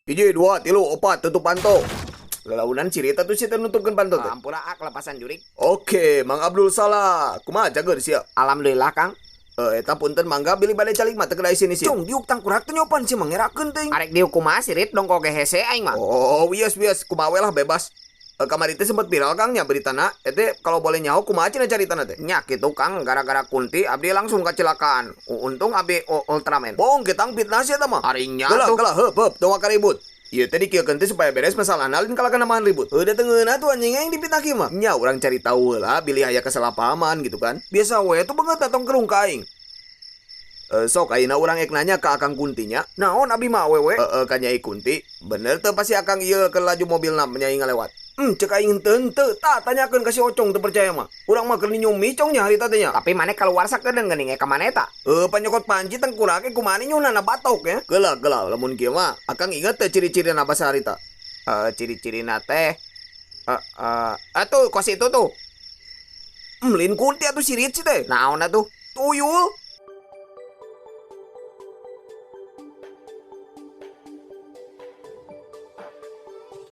Hiji, dua, tilu, opat, tutup panto. Lalaunan cerita tuh sih nutupkeun panto teh. Ampura ah, kelepasan jurik. Oke, Mang Abdul Salah. Kumaha cager sia? Alhamdulillah, Kang. Eh, eta punten, mangga bilih bade calik mah teu kedah isin-isin. Cung, diuk tangkurak teh nyopan sih mangerakeun teuing. Arek diuk kumaha sirit dongko ge hese aing mah. Oh, wios wios, kumaha we lah, bebas. Eh, kamari teh sempat viral, Kang, nya beritana. Ete kalau boleh nyaho kumaha cenah caritana teh? Nya kitu, Kang, gara-gara kunti abdi langsung kecelakaan. Untung abdi Ultraman. Bohong ketang, fitnah sih eta mah. Ari nya Gelah, tuh. Gelah, heup, heup, tong waka ribut. Ieu teh dikieukeun teh supaya beres masalahna, lain kalakan namahan ribut. Heuh, da teu ngeunah tuh anjing yang dipitnah kieu mah. Nya urang cari tahu heula bilih aya kesalahpahaman gitu kan. Biasa we tuh beungeut tong kerung ka aing. Eh, sok ayeuna urang ek nanya ka Akang Kuntinya. Naon, abi mah awewe. Heeh, ka Nyai Kunti. Bener teu pasti Akang ieu ke laju mobilna Nyai ngalewat? Cek aing henteu henteu. Tah, tanyakeun ka si Ocong teu percaya mah. Urang mah keur nyumi cong nya harita teh nya. Tapi maneh keluar sakedeung geuning ka mana eta? Eh, panyokot panci tengkurak ge kumaha nyunana batok ya. Geula geula, lamun kieu mah Akang inget teh ciri-cirina basa harita? Eh, ciri-cirina teh eh eh atuh kos itu tuh. Lain kunti atuh, sirit sih teh. Naon atuh? Tuyul.